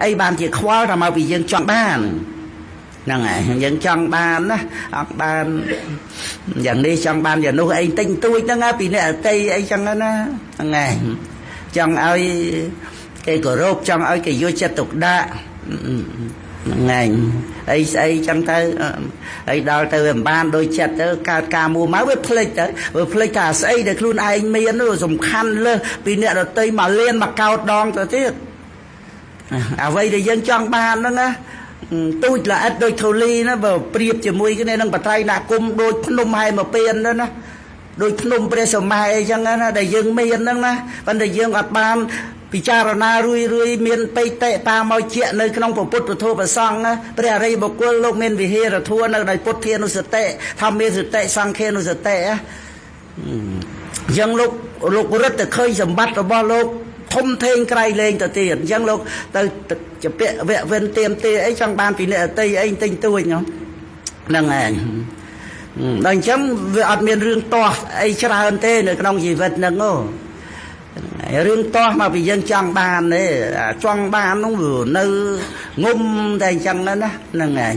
អីបានជាខ្វល់ថាមកពីយើងចង់បានហ្នឹងហើយយើងចង់បានណាអត់បានយ៉ាងនេះចង់បានយ៉ាងនោះអីតិចតួចហ្នឹងពីអ្នកអតីអីចឹងណាហ្នឹងហើយចង់ឲ្យគេគោរពចង់ឲ្យគេយកចិត្តទុកដាក់ហ្នឹងហើយអីស្អីចឹងទៅហើយដល់ទៅវាមិនបានដូចចិត្តទៅកើតការមួម៉ៅវាភ្លេចទៅវាភ្លេចថាស្អីដែលខ្លួនឯងមាននោះសំខាន់លើសពីអ្នកដទៃមកលៀនមកកោតដងទៅទៀតអ្វីដែលយើងចង់បានហ្នឹងណាទូចល្អិតដូចធូលីណាបើប្រៀបជាមួយគ្នានឹងបត្រៃណគុំដូចភ្នំហែមពៀនណាដូចភ្នំព្រះសម័យអីចឹងណាដែលយើងមានហ្នឹងណាប៉ុន្តែយើងអត់បានពិចារណារួយរួយមានបិតិបាមកជានៅក្នុងពុទ្ធពធប្រសង្ឃព្រះអរិយបុគ្គលលោកមានវិហារធัวនៅដោយពុទ្ធានុសតិធម្មាសតិសង្ឃានុសតិអញ្ចឹងលោករឹតទៅឃើញសម្បត្តិរបស់លោកធំធេងក្រៃលែងទៅទៀតអញ្ចឹងលោកទៅជពាក់វៈវិនទៀមទាអីចង់បានពីអ្នកអតីអីទិញទួចហ្នឹងឯងដល់អញ្ចឹងវាអត់មានរឿងទាស់អីច្រើនទេនៅក្នុងជីវិតហ្នឹងអូរឿងទាស់មកពីយើងចង់បានទេចង់បាននោះវានៅងុំតែអញ្ចឹងណាហ្នឹងឯង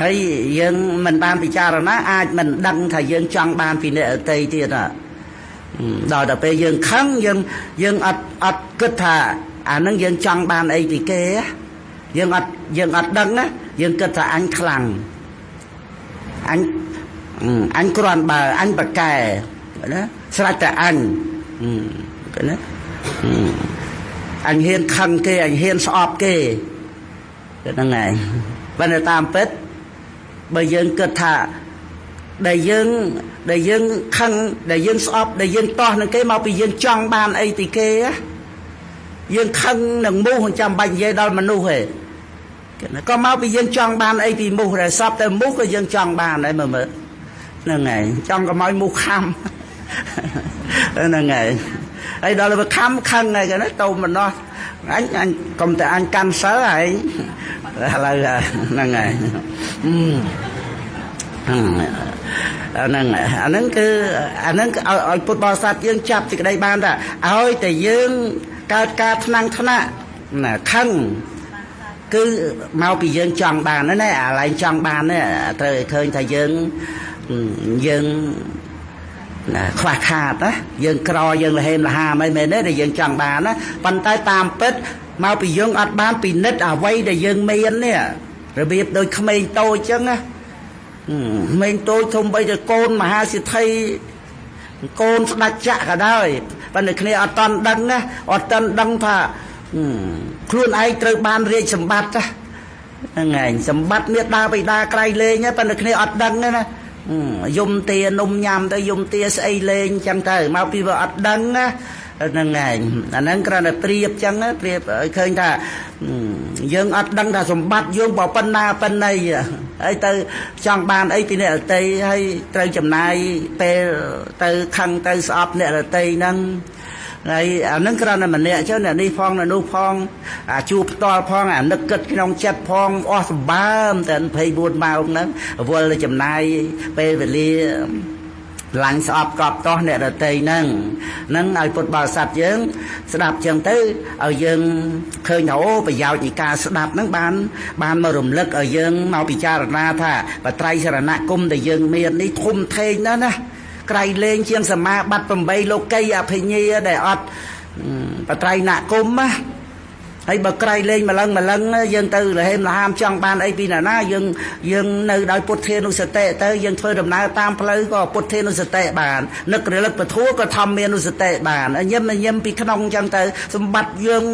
ហើយយើងមិនបានពិចារណាអាចមិនដឹងថាយើងចង់បានពីអ្នកអតីទៀតណាដល់តែពេលយើងខឹងយើងអត់គិតថាអានឹងយើងចង់បានអីពីគេយើងអត់ដឹងណាយើងគិតថាអញខ្លាំងអញគ្រាន់បើអញប្រកែណាស្រេចតែអញណាអញហ៊ានខឹងគេអញហ៊ានស្អប់គេហ្នឹងហើយប៉ុន្តែតាមពិតបើយើងគិតថាដែលយើងខឹងដែលយើងស្អប់ដែលយើងតោះនឹងគេមកពីយើងចង់បានអីពីគេយើងខឹងនឹងមូសចាំបាច់និយាយដល់មនុស្សទេក៏មកពីយើងចង់បានអីពីមូសដែរសពតែមូសក៏យើងចង់បានដែរមើលហ្នឹងហើយចង់កុំឲ្យមូសខំហ្នឹងហើយហើយដល់វាខំខឹងហើយគេណាតោមនោះអញកុំតែអញកាន់សិលហើយឥឡូវហ្នឹងហើយអាហ្នឹងគឺអាហ្នឹងឲ្យពុទ្ធបរិស័ទយើងចាប់សេចក្តីបានថាឲ្យតែយើងកើតការថ្នាំងថ្នាក់ណាខឹងគឺមកពីយើងចង់បានណាអាឡែងចង់បាននេះត្រូវឲ្យឃើញថាយើងណាខ្វះខាតណាយើងក្រយើងលហេមលហាមអីមែនទេដែលយើងចង់បានណាប៉ុន្តែតាមពិតមកពីយើងអត់បានពិនិត្យអ្វីដែលយើងមាននេះរបៀបដូចក្មេងតូចចឹងណាក្មេងតូចធំបីទៅកូនមហាសិទ្ធិកូនស្ដេចចក្រក៏ដោយប៉ុន្តែគ្នាអត់តន់ដឹងណាអត់តន់ដឹងថាខ្លួនឯងត្រូវបានរាជសម្បត្តិហ្នឹងឯងសម្បត្តិមេដាបិតាក្រៃលែងប៉ុន្តែគ្នាអត់ដឹងណាយំទានំញ៉ាំទៅយំទាស្អីលេងចឹងទៅមកពីវាអត់ដឹងណាហ្នឹងឯងអាហ្នឹងគ្រាន់តែប្រៀបចឹងប្រៀបឲ្យឃើញថាយើងអត់ដឹងថាសម្បត្តិយើងបើប៉ុណ្ណាប៉ុណ្ណីហើយទៅចង់បានអីពីអ្នកដទៃហើយត្រូវចំណាយពេលទៅខឹងទៅស្អប់អ្នកដទៃហ្នឹងហើយអាហ្នឹងគ្រាន់តែម្នាក់ចឹងអ្នកនេះផងអ្នកនោះផងអាជួបផ្ទាល់ផងអានឹកគិតក្នុងចិត្តផងអស់សម្បើមតែ24ម៉ោងហ្នឹងវល់ចំណាយពេលវេលាឡាញ់ស្អប់កប់តោះអ្នកដទៃហ្នឹងហ្នឹងឲ្យពុទ្ធបរិស័ទយើងស្ដាប់ចឹងទៅឲ្យយើងឃើញថាអូប្រយោជន៍នៃការស្ដាប់ហ្នឹងបានមករំលឹកឲ្យយើងមកពិចារណាថាបត្រៃសរណគមដែលយើងមាននេះធំធេងណាស់ណាក្រៃលែងជាងសមាបត្តិ8លោកីអភិញ្ញាដែលអត់បត្រៃណគមណាហើយបើក្រៃលែងម្លឹងយើងទៅលហេមលហាមចង់បានអីពីណាណាយើងនៅដោយពុទ្ធានុសតិទៅយើងធ្វើដំណើរតាមផ្លូវក៏ពុទ្ធានុសតិបាននឹករលឹកពធក៏ធម្មានុសតិបានញឹមពីក្នុងចឹងទៅសម្បត្តិយើង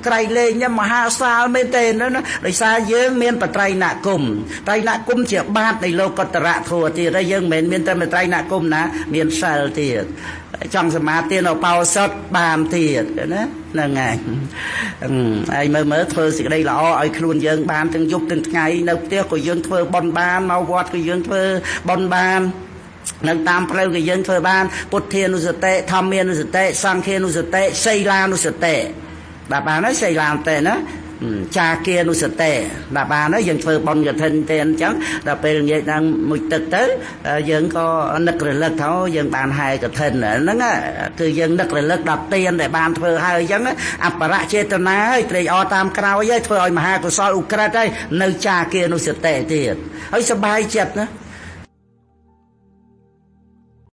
ក្រៃលែងញឹមមហាសាលមែនទេណាដោយសារយើងមានបត្រៃណគមត្រៃណគមជាបាតនៃលោកតរៈធัวទៀតហើយយើងមិនមែនមានតែបត្រៃណគមណាមានសិលទៀតចង់សមាទានឧបោសថបានទៀតណាហ្នឹងហើយហើយមើលធ្វើសេចក្តីល្អឲ្យខ្លួនយើងបានទាំងយប់ទាំងថ្ងៃនៅផ្ទះក៏យើងធ្វើបុណ្យបានមកវត្តក៏យើងធ្វើបុណ្យបាននៅតាមផ្លូវក៏យើងធ្វើបានពុទ្ធានុសតិធម្មានុសតិសង្ឃានុសតិសីលានុសតិបាទបានហើយសីលានុសតិណា ចាគានុសតិ ដល់បានហើយ យើងធ្វើបុណ្យកឋិនទេ អញ្ចឹងដល់ពេលងាកឡើងមួយទឹកទៅ យើងក៏នឹករលឹកថាយើងបានហែកឋិនហ្នឹង គឺយើងនឹករលឹកដល់ទានដែលបានធ្វើហើយ អញ្ចឹងអបរចេតនាហើយ ត្រេកអរតាមក្រោយហើយ ធ្វើឲ្យមហាកុសលឧក្រិដ្ឋហើយ នៅចាគានុសតិទៀតហើយ សบายចិត្តណា។